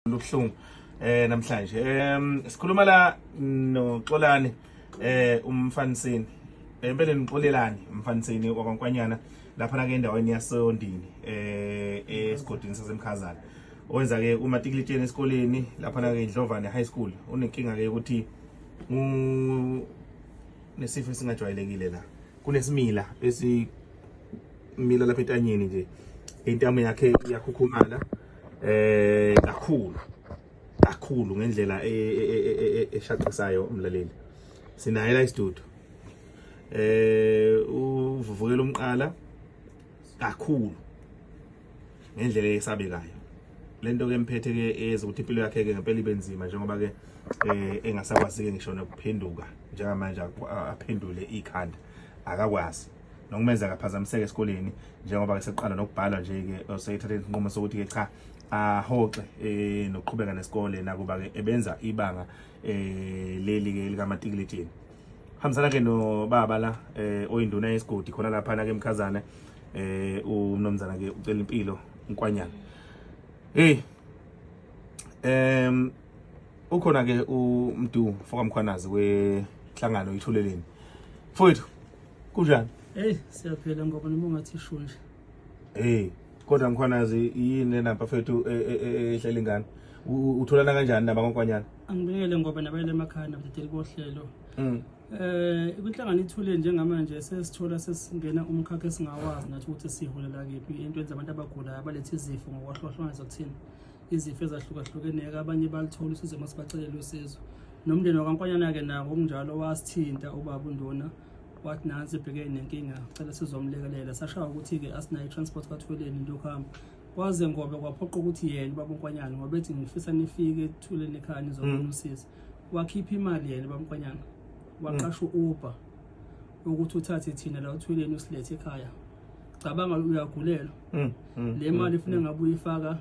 Lubuhlungu namhlanje sikhuluma la noXolani umfanisini, empeleni uXolelani umfanisini wakwaNkwanyana lapha ke endaweni yaseOndini esigodini saseMkhazana, owenza ke umatikilitsheni esikoleni lapha ke eNdlovane High School. Unenkinga ke ukuthi nesifo esingajwayelekile la, kunesimila esimila lapha entanyeni nje, intamo yakhe iyakhukhumala kakhulu kakhulu ngendlela eshaqisayo umlaleli. Sinaye la isidudu, uvuvukela umqala kakhulu ngendlela esabekayo. Lento ke emphethe ke ezokuthi impilo yakhe ke ngempela ibe nzima, njengoba ke engasakwazi ke ngisho nokuphenduka njengamanje, aphendule ikhanda akakwazi, nokumenza akaphazamiseke esikoleni, njengoba ke seqala nokubhala nje ke oseyithathe isinqumo sokuthi ke cha, ahoxe nokuqhubeka nesikole, nakuba ke ebenza ibanga leli ke likamatikuletsheni. Hambisana ke nobaba la oyinduna yesigodi khona lapha na ke eMkhazana, umnomzana ke ucela impilo Nkwanyana. Hey, ukhona ke uMdu Foka Mkhwanazi wehlangano Ithuleleni. Mfowethu, kunjani? Hey, siyaphila ngoba noma ungathi ishu nje. Hey, kodwa Mkhwanazi, yini lapha mfethu ehlela ingane? Utholana kanjani nabakwaNkwanyana? Angibingelele ngoba nabayele emakhaya nabadedeli bohlelo. Kwinhlangano Ithule njengamanje sesithola sesingena umkhakha esingawazi nathi ukuthi siholela kephi, into enza abantu abagulayo abaletha izifo ngokwahlukahlukana zokuthini, izifo ezahlukahlukene, abanye balithola usizo uma sibacelela usizo. Nomndeni wakwaNkwanyana-ke nako okunjalo wasithinta ubaba uNduna, wathi nansi ebhekene nenkinga, cela sizomlekelela. Sashaya ukuthi-ke asinayo i-transport kaThuleni into yokuhamba, kwaze ngobe kwaphoqa ukuthi yena ubaba uNkwanyana, ngoba ethi ngifisa nifike eThuleni ekhaya nizobona usizo. Wakhipha imali yena ubaba uNkwanyana, waqasha u-Uber ukuthi uthathe thina la uThuleni usilethe ekhaya. Cabanga, uyagulelwa, le mali ifuna ngabe uyifaka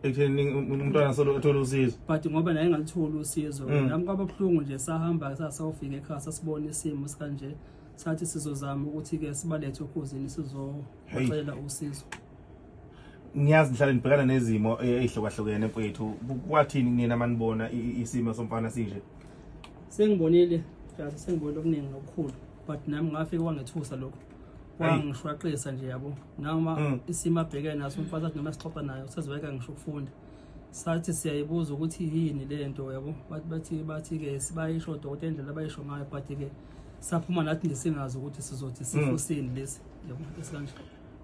ekutheni umntwana solo ethola usizo, but ngoba naye engalitholi usizo, nami kwaba buhlungu nje. Sahamba sasawufika ekhaya, sasibona isimo sikanje, sathi sizozama ukuthi-ke sibalethe oKhozini sizobacela usizo. Ngiyazi nihlale nibhekana nezimo ey'hlukahlukene mfowethu. Kwathini kunina manibona isimo somfana sinje? Sengibonile kahle, sengibonile okuningi nokukhulu, but nami ngafike wangethusa lokho, wangishwaqisa nje yabo, noma isimo abhekene naso umfazi, athi noma sixoxa naye usezweka ngisho ukufunda. Sathi siyayibuza ukuthi yini le nto yabo, bathi-ke sibayisho odokotela indlela abayisho ngayo, but-ke saphuma nathi nje singazi ukuthi sizothi sifo sini lesi yabo esikanje.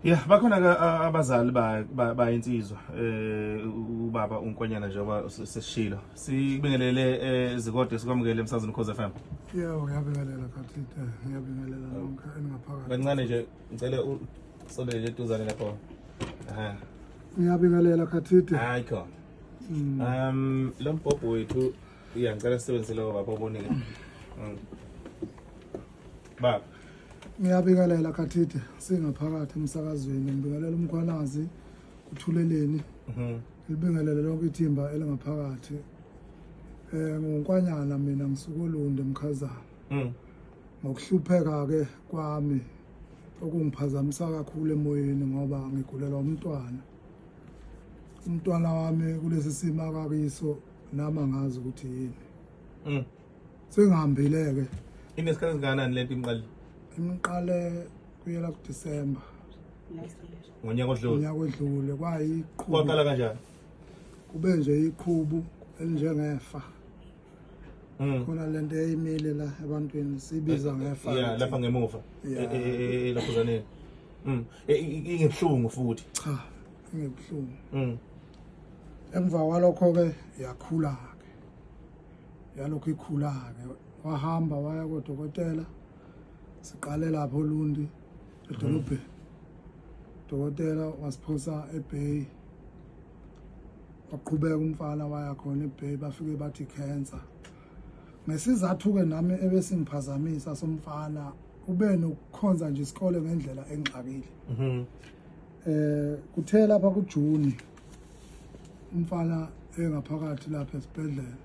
Ya, bakhona ke abazali bayinsizwa ubaba uNkwanyana, njengoba sesishilo. Sikubingelele Zikode, sikwamukele emsazweni Ukhozi FM. Yebo, ngiyabingelela Khathide, ngiyabingelela nonke eningaphakathi. Kancane nje, ngicela usondele eduzane lapho. Aha. Ngiyabingelela Khathide. Hayi khona. Lo mbhobho wethu, ya, ngicela sisebenzise lo baba obonile. Baba. Ngiyabingelela Khathide, singaphakathi emsakazweni, ngibingelela uMkhwanazi kuThuleleni. Libingelele lonke ithimba elingaphakathi. NguNkwanyana mina, ngisuka oLundi eMkhazana. Ngokuhlupheka ke kwami okungiphazamisa kakhulu emoyeni ngoba ngigulelwa umntwana. Umntwana wami kulesi simo akakiso nami angazi ukuthi yini. Sengihambile ke. Inesikhathi esingakanani lento imqali? Imqale kuyela kuDecember. Ngonyaka odlule. Unyaka odlule kwayiqhubu. Kwaqala kanjani? Kube nje iqhubu elinjengefa. Khona lento eyimile la ebantwini sibiza ngefa. Ya, lapha ngemuva. Laphuzaneni. Ingebuhlungu futhi. Cha, ingebuhlungu. Emva kwalokho ke yakhula ke. Yalokhu ikhula ke. Wahamba waya kodokotela. Siqale lapho Olundi edolobheni. Dokotela wasiphosa eBay. Waqhubeka umfana waya khona eBay, bafike bathi cancer. Ngesizathu ke nami ebesingiphazamisa somfana ube nokukhonza nje isikole ngendlela engixakile. Kuthe lapha kuJune umfana engaphakathi lapha esibhedlela.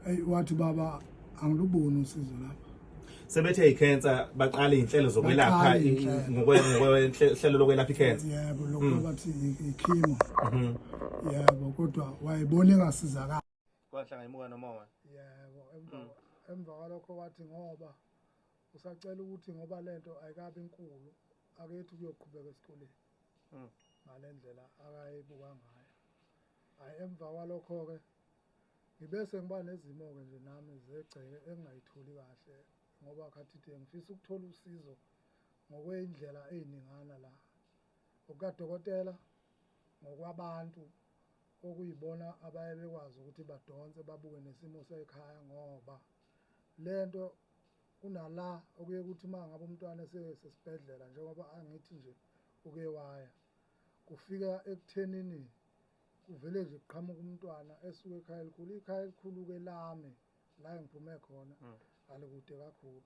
Hey, wathi baba angiluboni usizo lapha. Sebethe i-cancer, baqala iy'nhlelo zokwelapha. Baqala iy'nhlelo. Ngokwehlelo lokwelapha i-cancer. Yebo, lokho bathi i-chemo. Yebo, kodwa wayebona engasizakali. Kwahlanga imuka nomoya. Yebo, emva kwalokho wathi ngoba usacela ukuthi ngoba lento ayikabi inkulu, akethi kuyoqhubeka esikoleni ngale ndlela akayibuka ngayo. Hhayi, emva kwalokho-ke ngibese ngiba nezimo-ke nje nami zegceke engingayitholi kahle, ngoba khathide ngifisa ukuthola usizo ngokwey'ndlela ey'ningana la, okukadokotela, ngokwabantu okuyibona abaye bekwazi ukuthi badonse babuke nesimo sekhaya, ngoba lento kunala okuye kuthi uma ngabe umntwana esesibhedlela, njengoba angithi nje uke waya, kufika ekuthenini kuvele nje kuqhamuka umntwana esuke ekhaya elikhulu, ikhaya elikhulu-ke lami la engiphume khona alikude kakhulu.